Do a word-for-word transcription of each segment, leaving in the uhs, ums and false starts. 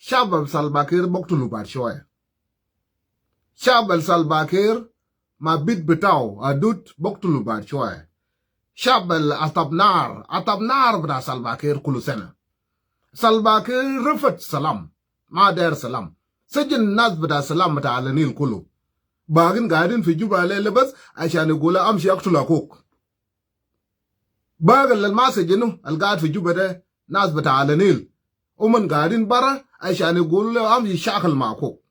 شعب السلفاكير بقتلوا بعد شوية. شعب السلفاكير مع بيت بتاعه أدود بقتلوا بعد شوية. شعب الأطب نار، أطب نار بتاع سلفاكير كل سنة. سلفاكير رفض سلام، ما داير سلام. سجن الناس بتاع سلام بتاع على النيل كله. باقين قاعدين في جوبا ليلة بس عشان يقول أمشي أقتل أخوك. باقي اللي ما سجنوا، القاعد في جوبا ده ناس بتاع على النيل. ومن قاعدين برا عشان يقولوا له أمشي شاكل مع أخوك.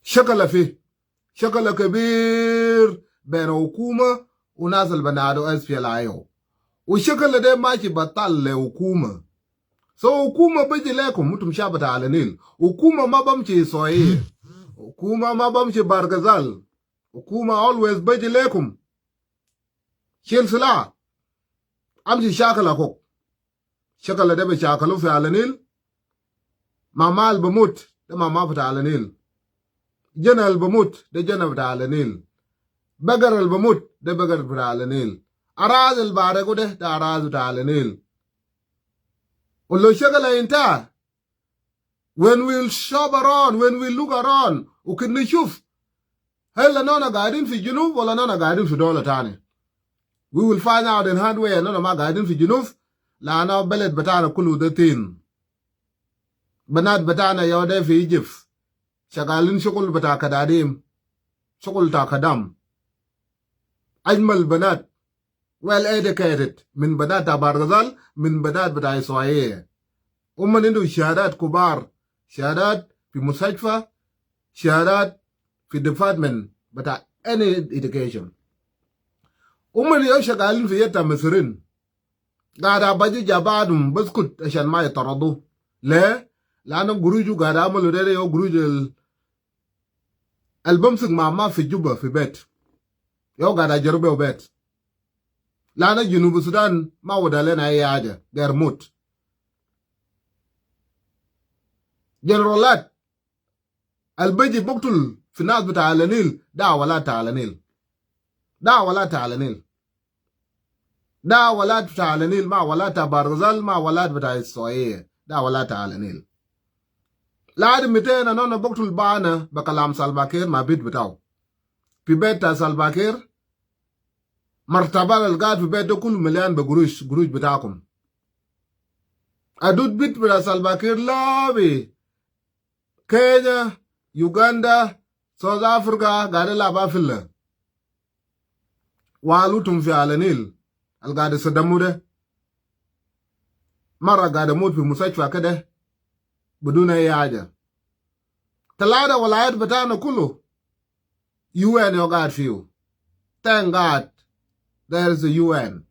شكل فيه، شكل كبير بين حكومة وناس اللي بنادوا SPLA-IO. وشكل ده ماشي بطال لحكومة. So حكومة بيجي لكم، انتم شعب بتاع على النيل. حكومة ما بمشي إسوائيل. حكومة ما بمشي بارغزال. حكومة always بيجي لكم. شيل سلاح. أمشي شاكل أخوك. شكل ده بشاكلوا في على النيل. ماما اللي بموت، ده ماما بتاع على النيل. جنة اللي بموت، ده جنة بتاع على النيل. بقر اللي بموت، ده بقر بتاع على النيل. أراضي اللي بارقوا ده، ده أراضي بتاع على النيل. ولو شكل انت، when we'll shop around, when we'll look around, وكن نشوف هل اننا قاعدين في جنوب ولا اننا قاعدين في دولة تانية. We will find out in hard way اننا ما قاعدين في جنوب، لأن بلد بتاعنا كله ده طين. بنات بتاعنا يودي في Egypt شغالين شغل بتاع كداديم، شغل بتاع كدام. أجمل بنات، well educated، من بنات بتاع بارغزال، من بنات بتاع إسوائيل. هم عندهم شهادات كبار، شهادات في مستشفى، شهادات في department بتاع any education. هم اللي شغالين في يد مصريين. قاعد أبجي جبادهم بسكت عشان ما يطردوا. ليه؟ لأنه قروش قاعد أعملوا ده، ده يو قروش ال-، البمسك ماما في جوبا في بيت. يو قاعد أجربه بيت. لأن جنوب السودان ما ودا لنا أي حاجة غير موت. جنرالات البجي بقتل في ناس بتاع على النيل، ده ولاد بتاع على النيل. ده ولاد بتاع على النيل. ده ولاد بتاع على النيل، ما ولاد بتاع بارغزال، ما ولاد بتاع إسوائيل. ده ولاد بتاع على النيل. لازم متين اننا بقتل بانا بكلام سلفاكير مع بيت بتاعه. في بيت بتاع سلفاكير، مرتبة القاعد في بيت ده كله مليان بقروش، قروش بتاعكم. أدود بيت بتاع سلفاكير لا بي كينيا، يوغندا، ساوث أفريقيا، قاعد يلعب فيلا. والوتم في على النيل، القاعد يصدموا ده. مرة قاعد يموت في مستشفى كده بدون أي حاجة. تلاتة ولايات بتاعنا كله يو ان يو قاعد فيه. Thank God there is a يو ان.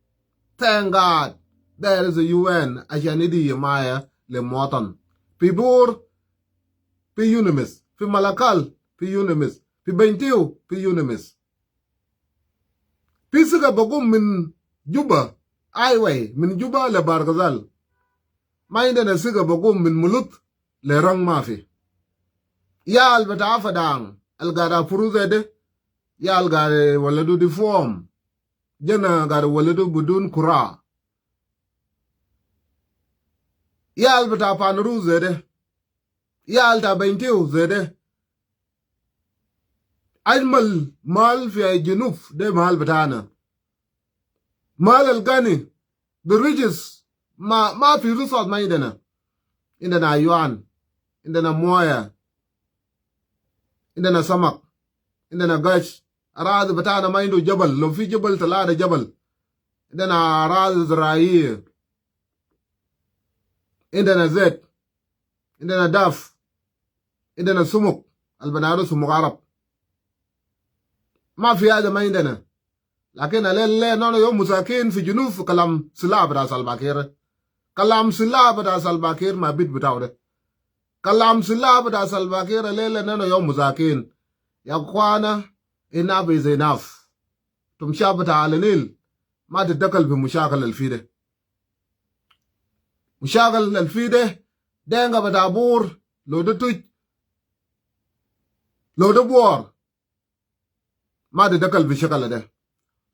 Thank God there is a يو ان عشان يدي حماية لمواطن. في بور في يونميس، في ملكال في يونميس، في بنتيو في يونميس. في سكة بقوم من جوبا، highway من جوبا لبارغزال. ما عندنا سكة بقوم من ملوت لرنج ما في. يال بتاع فدان القاعد أفرو زي ده، يال قاعد ولدوا deform. جنا قاعد ولدوا بدون كرة. يال بتاع بانرو زي ده، يال بتاع بنتيو زي ده. أجمل مال في الجنوب ده مال بتاعنا. مال الغني، the richest، ما، ما في resource ما عندنا. عندنا حيوان، عندنا موية، عندنا سمك، عندنا قش. أراضي بتاعنا ما عنده جبل، لو في جبل تلاتة جبل. عندنا أراضي زراعية، عندنا زيت، عندنا داف، عندنا سمك، البنادو سمك عرب. ما في حاجة ما عندنا. لكن الليلة نحن يوم مساكين في جنوب، كلام سلاح بتاع سلفاكير. كلام سلاح بتاع سلفاكير مع بيت بتاعه ده. كلام سلاح بتاع سلفاكير الليلة نحن يوم مساكين. يا أخوانا، enough is enough. انتم شعب بتاع على النيل، ما تتدخل في مشاكل الفي ده. مشاكل الفي ده، دينقا بتاع بور، لو ده توج، لو ده بور، ما تتدخل في شكل ده.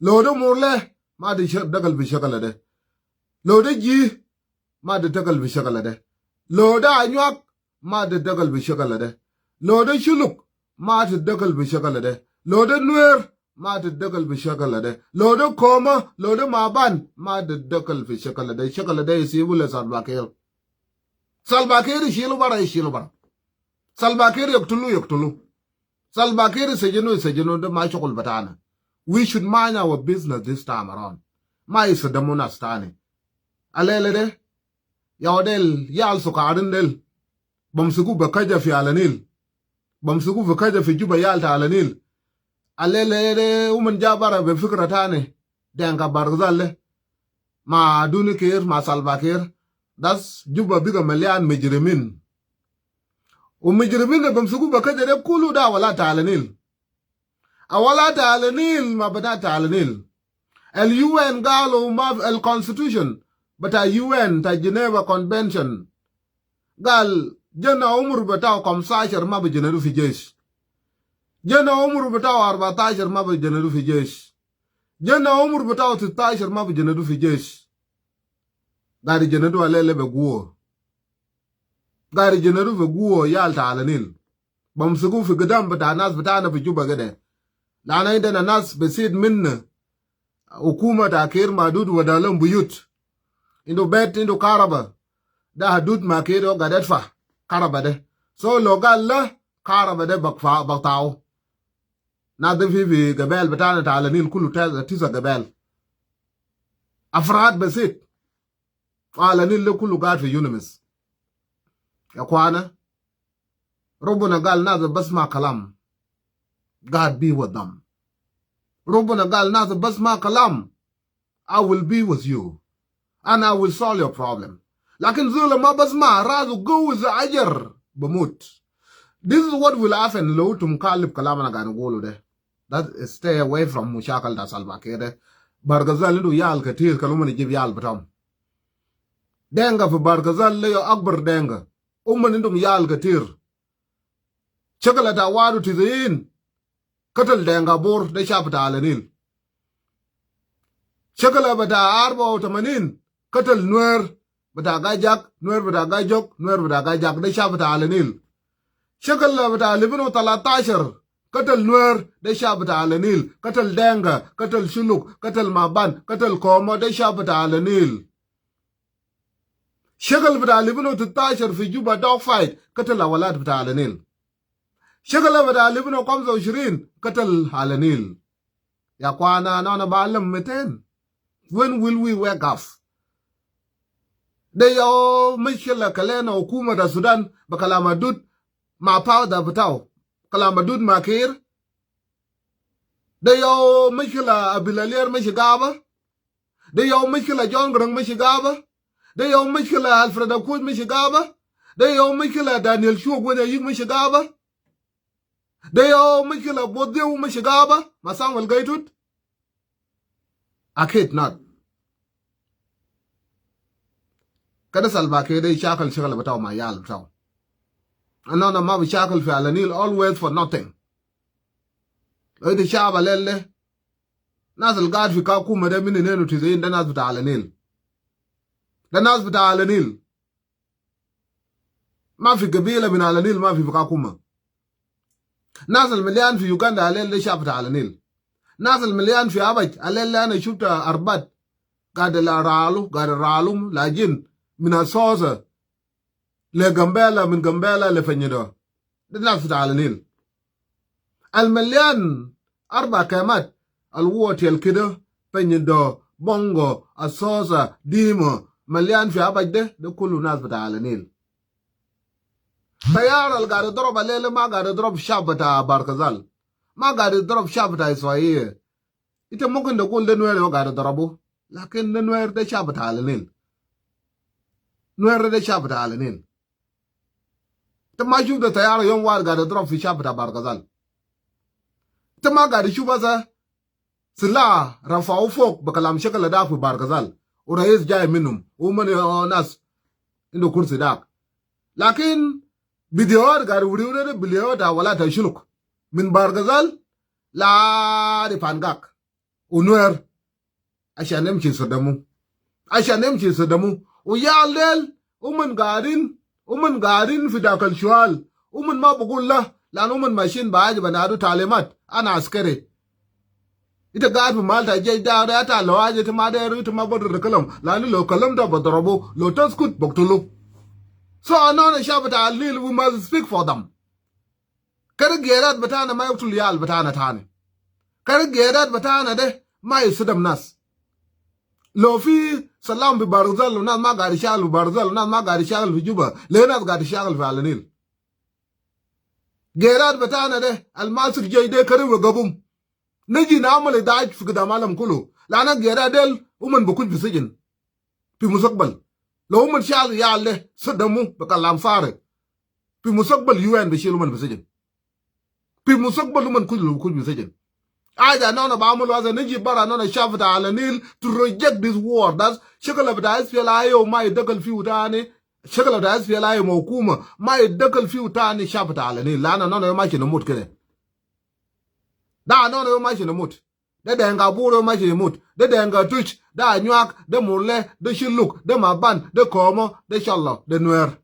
لو ده مورلة، ما تتدخل في شكل ده. لو ده جي، ما تتدخل في شكل ده. Lo de Anyuak, ma tadagal fi shakal de. Lo de Shuluk, ma tadagal fi shakal de. Lo de Nuer, ma tadagal fi shakal de. Lo de Komo, lo de Maban, ma tadagal fi shakal de. Shakal de isibu le Salva Kiir. Salva Kiir ishilu bara, ishilu bara. Salva Kiir yaktulu, yaktulu. Salva Kiir isijinu, isijinu, de ma shugul batana. We should mind our business this time around. Ma isadamu nas tani. Alele de, ya wa del, yal sukarin del. Bamsuku be kaja fi Ala Nil. Bamsuku be kaja fi Juba yal ta Ala Nil. Alele de, uman ja bara be fikra tani. Denga Bahr el Ghazal de. Ma Duni Kiir, ma Salva Kiir. Das Juba biga malian mujrimin. Wa mujrimin de bamsuku be kaja de kulu de awalad ta Ala Nil. Awalad ta Ala Nil, ma banat ta Ala Nil. Al U N galu ma al constitution bata U N ta Geneva Convention. Gal, zena umur batau kamsashar ma bi jinidu fi jesh. Zena umur batau arbatashar ma bi jinidu fi jesh. Zena umur batau sittashar ma bi jinidu fi jesh. Gari jinidu alele be guwa. Gari jinidu be guwa yal ta Ala Nil. Bamsuku fi gidam bata nas batana fi Juba kede. Lana indena nas besid minna. Hukuma ta Kiir Mahmud wada lom buyut. Indu bet, indu karaba. Da hadud ma Kiir wa gadet fa karaba de. So lo gal la karaba de bakfa, baktau. Nas de fi, fi gabel batana ta Ala Nil kulu ta, tisa gabel. Afrad besid. Ala Nil de kulu gaid fi UNMISS. Ya kwana, Rabbuna gal nas al basma kalam, God be with them. Rabbuna gal nas al basma kalam, I will be with you. And I will solve your problem. Lakin zol ma basma, rasu gawiz ajar, bamut. This is what will happen lo itum kalib kalam ana gaid gulu de. That is stay away from mushakil ta Salva Kiir de. Bahr el Ghazal indu yal ketir, kalu ma ijib yal batam. Denga fi Bahr el Ghazal de ya akbar denga. Uman indum yal ketir. Shakal ta wadu tisiin. Katal Denga Bor, de shab ta Ala Nil. Shakal bata arba wa tamanin, katal Nuer bata Gaajak, Nuer bata Gaajok, Nuer bata Gaajak, de shab ta Ala Nil. Shakal bata alifin wa talatashar, katal Nuer, de shab ta Ala Nil. Katal Denga, katal Shuluk, katal Maban, katal Komo, de shab ta Ala Nil. Shakal bata alifin wa sittashar fi Juba dog fight, katal awalad bata Ala Nil. Shakal bata alifin wa kamsa wa ishirin, katal Ala Nil. Ya kwana, ana, ana balam miten. When will we wake up? De ya mushkila kal lena hukuma ta Sudan, be kalam hadud ma power batau. Kalam hadud ma Kiir. De ya mushkila Abil Alier mashi gaba. De ya mushkila John Garang mashi gaba. De ya mushkila Alfred Akot mashi gaba. De ya mushkila Daniel Shuok wene yik mashi gaba. De ya mushkila Bodiu mashi gaba ma Samuel Gaitut. Akid not. Kede Salva Kiir de shakal shakal batau ma yal batau. Ana, ana ma bi shakal fi Ala Nil always for nothing. Lo ita shab alel de. Nas al gaid fi Kakuma de min inen wa tisiin de nas bata Ala Nil. De nas bata Ala Nil. Ma fi gabila min Ala Nil ma fi, fi Kakuma. Nas al malian fi Uganda alel de shab ta Ala Nil. Nas al malian fi Abaj alel de ana shufta arbat. Gaid la ralu, gaid ralu, lajin min Asosa le Gambela, min Gambela le Penyudo. De nas ta Ala Nil. Al malian arba kemat, al wotel kede, Penyudo, Bongo, Asosa, Dimo, malian fi Abaj de, de kulu nas bata Ala Nil. Tayar al gaid darab alel ma gaid darab shab bata Bahr el Ghazal. Ma gaid darab shab bata Iswaiya. Ita mumkin tagul de Nuer wa gaid darabu. Lakin de Nuer de shab bata Ala Nil. Nuer de shab bata Ala Nil. Ita ma shufta tayar yom wahid gaid darab fi shab bata Bahr el Ghazal. Ita ma gaid shuf hasa silah rafau fok be kalam shakal dak fi Bahr el Ghazal. Wa rais jai minum. Uman ya nas indu kursi dak. Lakin video gaid wuriu de, video ta awalad ta Shuluk. Min Bahr el Ghazal la di Pangak. Wa Nuer. Ashan yamshu yisadamu. Ashan yamshu yisadamu. Wa yal del, uman gaidin, Umon gaadin fi dakal shual. Umon ma bugul la, lan umon mashin bi aju bi nadu talimat. Ana askari. Ita gaad fi mahal ta jesh da, da ita lo aja ita ma deru, ita ma badar kalam. Lanu lo kalam da badarabu, lo taskut baktulu. So anina shab ta Al Nil, we must speak for them. Kede gerat betana ma yaktul iyal betana tani. Kede gerat betana de ma yisdam nas. Lo fi salam fi Bahr el Ghazal, nas ma gaid shagul fi Bahr el Ghazal, nas ma gaid shagul fi Juba, le nas gaid shagul fi Al Nil. Gerat betana de, al masik jesh de kede wagabum. Naji namal idaj fi gidam alam kulu. Lanu gerat del umon bikun fi sijin. Fi mustakbal. Lo umon shal iyal de, sadamu, be kalam farig. Fi mustakbal U N bi shil umon fi sijin. Fi mustakbal umon kulu, kulu fi sijin. Aja anina bi amulu aza naji bara anina shab ta Al Nil to reject this war. That's shakal bita S P L A I O ma idakal fiu tani. Shakal bita S P L A I O ma hukuma ma idakal fiu tani shab ta Al Nil. Lanu anina yau mashi namut kede. Da anina yau mashi namut. De Dinka Bor yau mashi yamut. De Dinka Twic, de Anyuak, de Murle, de Shilluk, de Maban, de Komo, de Shollo, de Nuer.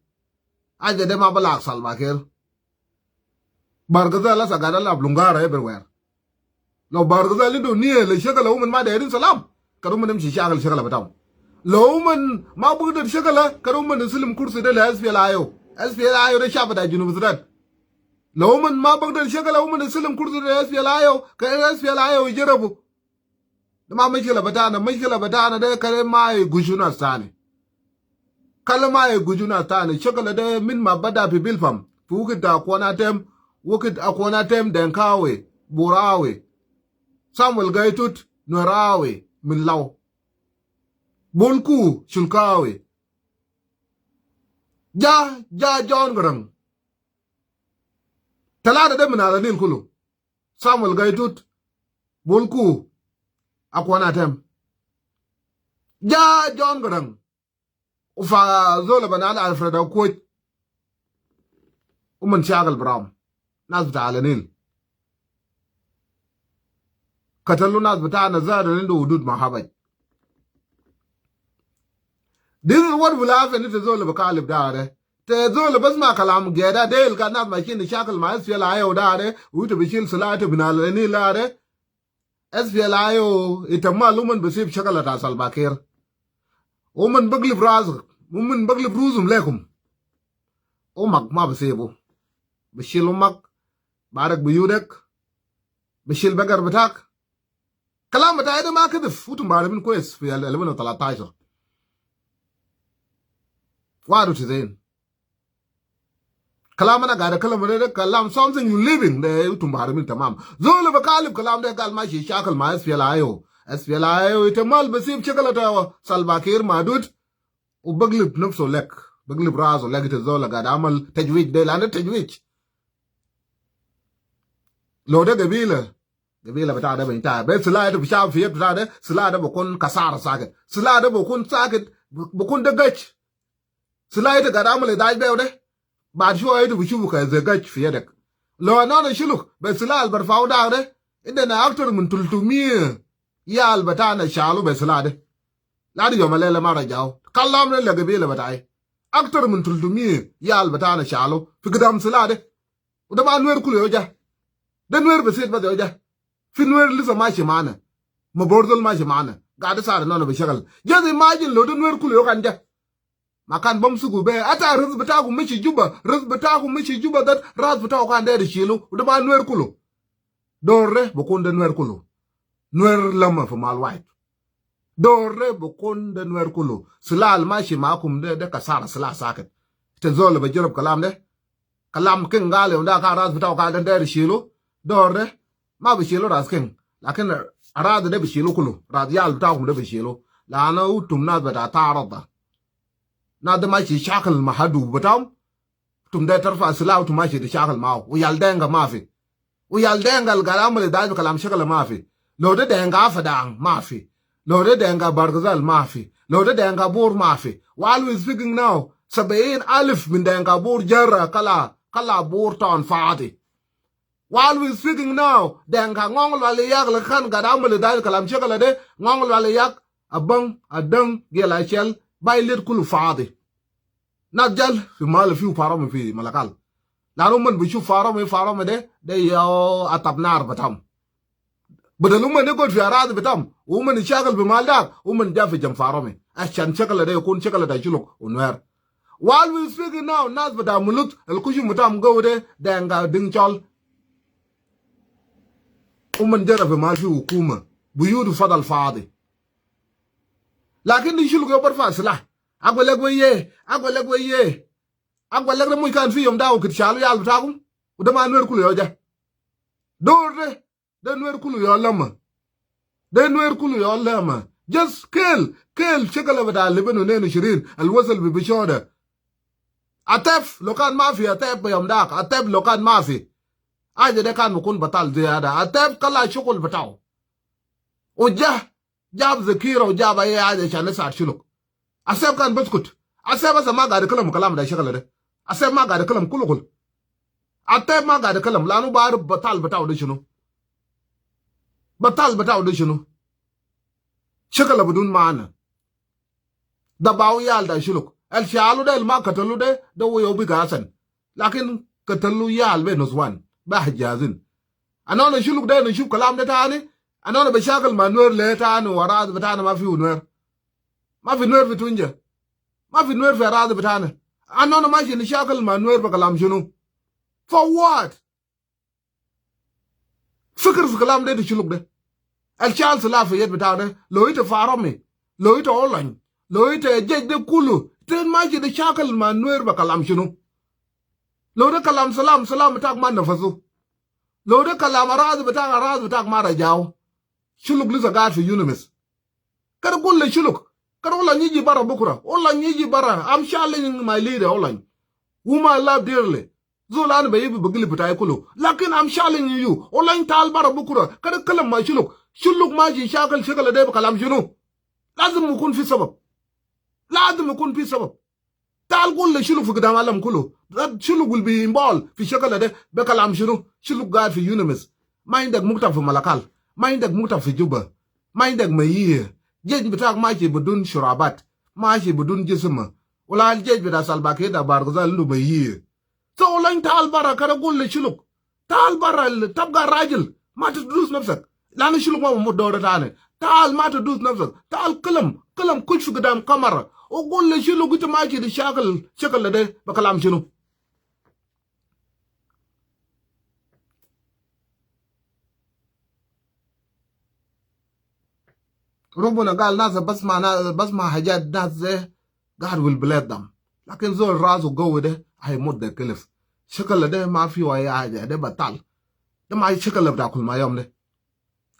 Aja de ma bi lag Salva Kiir. Bahr el Ghazal lasa gaid alab lungara everywhere. Lo Bahr el Ghazal indu niya le shakal umon ma derin salam. Kede umon imshi shagul shakal bitaum. Lo umon ma bigder shakal, kede umon islim kursi de le S P L A I O. S P L A I O de shab ta Junub Sudan. Lo umon ma bigder shakal, umon islim kursi de S P L A I O, kede S P L A I O ijarabu. De ma mushkila betana, mushkila betana de kede ma iguju nas tani. Kede ma iguju nas tani, shakal de min ma bada fi Bilpam, fi wokit ta Akwon Atem, wokit Akwon Atem Dinkawi, Borawi. Samuel Gai Tut, Nuerawi, min Law. Bol Ku, Shulkawi. Ja, ja John Garang. Talata de min Al Nil kulu. Samuel Gai Tut, Bol Ku, Akwon Atem. Ja John Garang. Ufa zol bana Alfred Akwach. Umon shagul biraum. Nas bita Al Nil. Katalu nas betana zatu indu hudud ma Habaj. This is what will happen if ita zol bi kalib da de. Ita zol bi asma kalam gerat del, gaid nas mashin shakal ma S P L A I O da de, u ita bi shil silah ita bi nal ni la de. S P L A I O ita mal umon bi sib shakal ta Salva Kiir. Umon bi galib ras, umon bi galib rusum lekum. Umak ma bi sibu. Bi shil umak, barak bi yudek, bi shil beker bitak. Kalam bitai de ma kedif, utum bi arfin kwes fi al-, alfin u talatashar. Wadu tizin. Kalam ana gaid kalam de, de kalam something you living de, utum bi arfin tamam. Zol bi kalib kalam de gal mashi shakal ma S P L A I O. S P L A I O ita mal bi sib shakal ta Salva Kiir madud. U bi galib nafsu lek, bi galib rasu lek, ita zol gaid amal tajwij de, lanu tajwij. Lo de gabila, gabila bita de bi inta. Be silah ita bi shab fi yad bita de, silah de bi kun kasara sakit. Silah de bi kun sakit, bi kun de gach. Silah ita gaid amal idaj bew de. Baad shuwa ita bi shufu ka ze gach fi yadek. Lo anina shiluk, be silah al barfau da de. Indena aktar min tultumiya iyal betana shalu be silah de. Ladi yom al-lela ma rajau. Kalam de le gabila betai. Aktar min tultumiya iyal betana shalu fi gidam silah de. U de ma Nuer kulu yau ja. De Nuer besit bas yau ja. Fi Nuer lisa mashi mana. Ma bor zol mashi mana. Gaid sara anina bi shakal. Just imagine lo de Nuer kulu yau kan ja. Ma kan bamsuku be. Ata ras bitakum mishi Juba. Ras bitakum mishi Juba, dat ras bitakum kan deru shilu. U de ma Nuer kulu. Dor de bi kun de Nuer kulu. Nuer lama fi mahal wahid. Dor de bi kun de Nuer kulu. Silah al mashi makum de, de kasara silah sakit. Ita zol bi jarab kalam de. Kalam kin gal yom da kan ras bitakum kan deru shilu. Dor de ma bi shilu ras kin. Lakin ras de bi shilu kulu. Ras iyal bitakum de bi shilu. Lanu utum nas bita tarada. Nas de mashi shakal ma hadu bitaum. Utum de tarfa silah, utum mashi de shakal mau. U iyal Dinka mafi. U iyal Dinka al gaid amal idaj kalam shakal mafi. Lo de Dinka Fadang mafi. Lo de Dinka Bahr el Ghazal mafi. Lo de Dinka Bor mafi. While we speaking now, sabiin alif min Dinka Bor jara kala, kala Bor town fadi. While we speaking now, Dinka Ngong Lwaliyak le kan gaid amal idaj kalam shakal de, Ngong Lwaliyak, Abang, Adang, Gel Achel, Bailet kulu fadi. Nas jal fi mal fi Faromi fi Malakal. Lanu umon bi shuf Faromi, Faromi de, de ya atab nar bitam. Badal umon yagod fi aradi bitam, umon ishakal fi mal dak, umon ja fi jam Faromi. Ashan shakal de yakun shakal ta Shuluk u Nuer. While we speaking now, nas bita Mulut, al kushum bitam gaw de, Denga Dingchol. Umon jara fi mal fi hukuma. Buyutu fadal fadi. Lakin di Shuluk yo barfa silah. Agwal lek weye, agwal lek weye. Agwal lek de muj kan fi yom da u kit shalu yal bitakum. U de ma Nuer kulu yo ja. Dor de, de Nuer kulu yo lama. De Nuer kulu yo lama. Just kel, kel shakal bita liben u nenu shirin, al wasal bi bishoda. Atef, lo kan mafi Atef bi yom dak, Atef lo kan mafi. Aja de kan bikun batal ziyada. Atef kala shukul bitau. U ja, jab zakira u jab ayi aja shan saat Shuluk. Asef kan baskut. Asef asa ma gad kalam kalam da shakal de. Asef ma gad kalam kulu kulu. Atef ma gad kalam lanu barif batal bitau de shunu. Batal bitau de shunu. Shakal bidun maana. Dabaw yal ta Shuluk. Al shalu de, al ma katalu de, de wo yo bi gasan. Lakin katalu yal be nuswan, be hajjazin. Anona Shuluk de nishuf kalam de tani. Anona bi shakal ma Nuer le tani, wa aradi bitana mafi Nuer. Mafi Nuer fi Tunja. Mafi Nuer fi aradi bitana. Anona mashi nishakal ma Nuer bi kalam shunu? For what? Fikir fi kalam de di Shuluk de. Al shal silah fi yad bitau de. Lo ita Faromi. Lo ita Olany. Lo ita jej de kulu. Ita mashi nishakal ma Nuer bi kalam shunu? Lo de kalam salam, salam bitak ma nafasu. Lo de kalam aradi bitak, aradi bitak ma rajau. Shuluk lisa gad fi UNMISS. Kede gul le Shuluk. Kede Olany yiji bara bukra. Olany yiji bara. I'm challenging my leader, Olany, whom I love dearly. Zol ana be yibi bi gilib bitai kulu. Lakin I'm challenging you. Olany tal bara bukra. Kede kalam ma Shuluk. Shuluk mashi shakal shakal de bi kalam shunu? Lazim bikun fi sabab. Lazim bikun fi sabab. Tal gul le Shuluk fi gidam alam kulu. That Shuluk will be involved fi shakal de, be kalam shunu? Shuluk gad fi UNMISS. Ma indak maktab fi Malakal. Ma indak maktab fi Juba. Ma indak mayiya. Jej bitak mashi bidun shurabat. Mashi bidun jisma. Wala al jej bita Salva Kiir da Barghazal indu mayiya. So Olany tal bara kede gul le Shuluk. Tal bara, tabga rajil. Ma tadus nafsak. Lanu Shuluk ma bimut dor tani. Tal ma tadus nafsak. Tal kalam, kalam kush fi gidam kamera. U gul le Shuluk ita mashi nishakal shakal de bi kalam shunu? Rabbuna gal nas basma, nas basma hajat nas ze, God will bless them. Lakin zol rasu gawi de, haymut de kilif. Shakal de mafi ayi haja, de batal. De ma shakal bita kul ma yom de.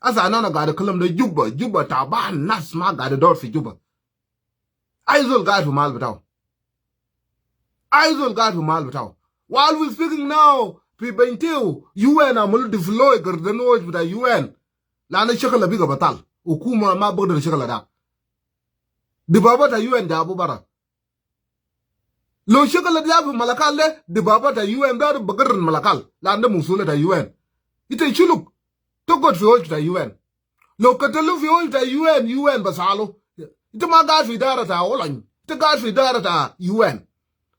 Asa anona gad kalam de Juba, Juba taban, nas ma gad dor fi Juba. Ayi zol gad fi mal bitau. Ayi zol gad fi mal bitau. While we speaking now, fi Bentiu, UN amulu deploy garden watch bita UN. Lanu shakal biga batal. Hukuma ma bigdar shakal da. Dibaba ta UN jabu bara. Lo shakal de fi Malakal de, dibaba ta UN da bi garran Malakal. Lanu de musuliya ta UN. Ita Shuluk tagod fi watch bita UN. Lo katalu fi watch bita UN, UN bi salu. Ita ma gad fi idara ta Olany. Ita gad fi idara ta UN.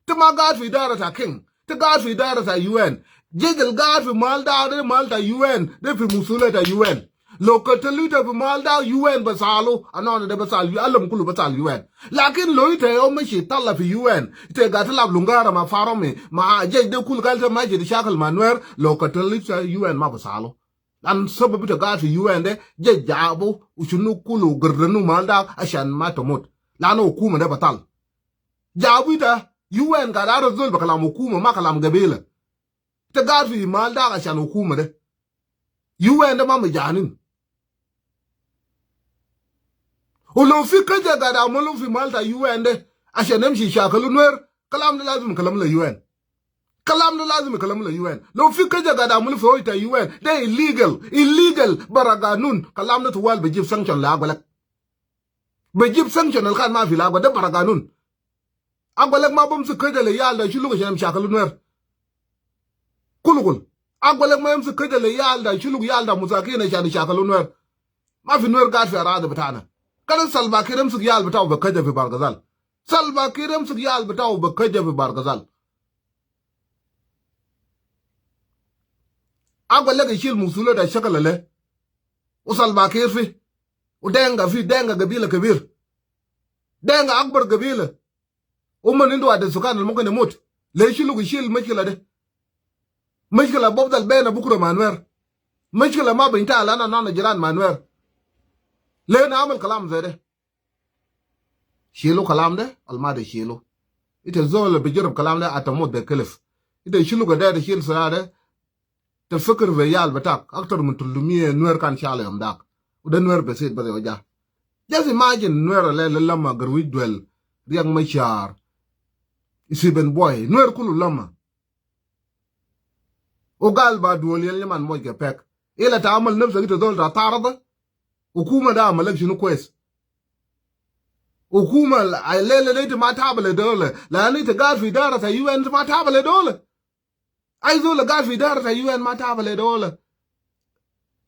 Ita ma gad fi idara ta King. Ita gad fi idara ta UN. Jej al gad fi mal da, de mal ta UN. De fi musuliya ta UN. Lo katalu ita fi mal da, UN bi salu. Anona de bi sal, alam kulu bi sal UN. Lakin lo ita yom mashi tala fi UN, ita gad talab lungara ma Faromi, ma jej de kulu gal ita mashi nishakal ma Nuer. Lo katalu ita, UN ma bi salu. Lanu sabab ita gad fi UN de, jej jabu, u shunu kulu, garranu mal da ashan ma tamut. Lanu hukuma de batal. Jabu ita, UN gad araf zol bi kalam hukuma, ma kalam gabila. Ita gad fi mal da ashan hukuma de. UN de ma majanin. Ulo fi kaja gad amulu fi mal ta UN de ashan yamshi shakalu Nuer, kalam de lazim kalam le UN. Kalam de lazim kalam le UN. Lo fi kaja gad amulu fi watch ta UN, de illegal, illegal, bara ganun. Kalam de tuwal bi jib sanction le agwa lek. Bi jib sanction al kan mafi le agwa, de bara ganun. Agwa lek ma bamsik kaja le yal ta Shuluk ashan yamshi shakalu Nuer. Kulu kulu. Agwa lek ma yamsik kaja le yal ta Shuluk, yal ta musakin ashan yamshi shakalu Nuer. Mafi Nuer gad fi aradi bitana. Kede Salva Kiir yamsik yal bitau bi kaja fi Bargazal. Salva Kiir yamsik iyal bitau bi kaja fi Bahr el Ghazal. Agwelek ishil musuliya ta shakal le. U Salva Kiir fi. U Denga fi, Denga gabila kebir. Denga akbar gabila. Uman indu adad sukan al mumkin yamut. Le Shuluk ishil mushkila de. Mushkila bafdal bena bukra ma Nuer. Mushkila ma bintahi lanu nahnu jiran ma Nuer. Le na amal kalam ze de. Shilu kalam de, al ma de shilu. Ita zol bi jarib kalam de, ita mut bi kilif. Ita shilu gade de shil sura de. Ita fikir fi iyal bitak, aktar min tulumiya Nuer kan shalu yom dak. U de Nuer besit bas ya. Just imagine Nuer le, le lama Garwij Dwel, Riek Machar, Stephen Boi, Nuer kulu lama. U gal ba duwal yal yaman moj ke pek. Ila ta amal nafsak ita zol ta tarada. Hukuma da amalek shunu kwes? Hukuma al-, le, le, le, ita ma taba le dole. Lanu ita gaid fi idara ta U N ma taba le dole. Ai zol gaid fi idara ta U N ma taba le dole.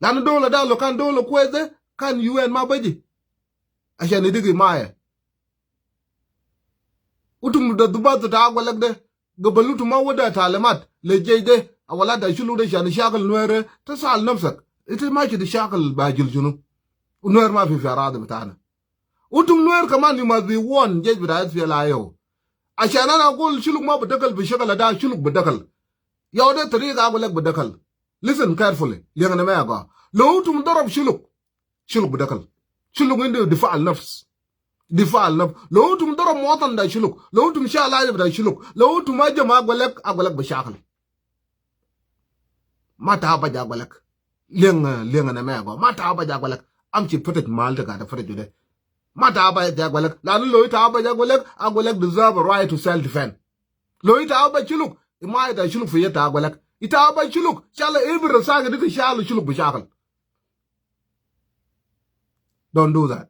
Lanu dole da lo kan dole kwes de, kan U N ma baji. Ashan idigi maya. Utum da dubat ta agwelek de. Gabal utum ma wada talimat le jesh de, awala ta Shuluk de shan shakal Nuer, ta sal nafsak. Ita ma shi di shakal ba jil shunu. U Nuer ma fi, fi aradi bitana. Utum Nuer kaman you must be warned, jesh bita S P L A I O. Ashan ana agul Shuluk ma bi dakal bi shakal da, Shuluk bi dakal. Ya de tariga agwelek bi dakal. Listen carefully. Liang na ma ga. Lo utum darab Shuluk. Shuluk bi dakal. Shuluk indu difa al nafs. Difa al nafs. Lo utum darab muwatin ta Shuluk. Lo utum shal aja ta Shuluk. Lo utum aja ma agwelek, agwelek bi shakal. Ma ta baja agwelek. Liang, liang na ma ga. Ma ta baja agwelek. Amshi footage ma ita gaid footage de. Ma ta baja agwelek. Lanu lo ita baja agwelek, agwelek deserve a right to self defense. Lo ita aba Shuluk, ima ita Shuluk fi yet ta agwelek. Ita aba Shuluk, shala ibra saka di ta shalu Shuluk bi shakal. Don't do that.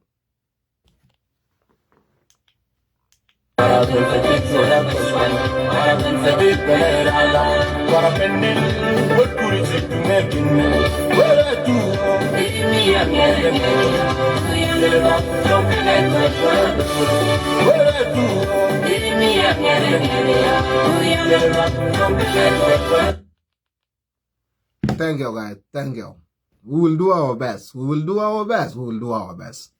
Thank you, guys. Thank you. We will do our best. We will do our best. We will do our best.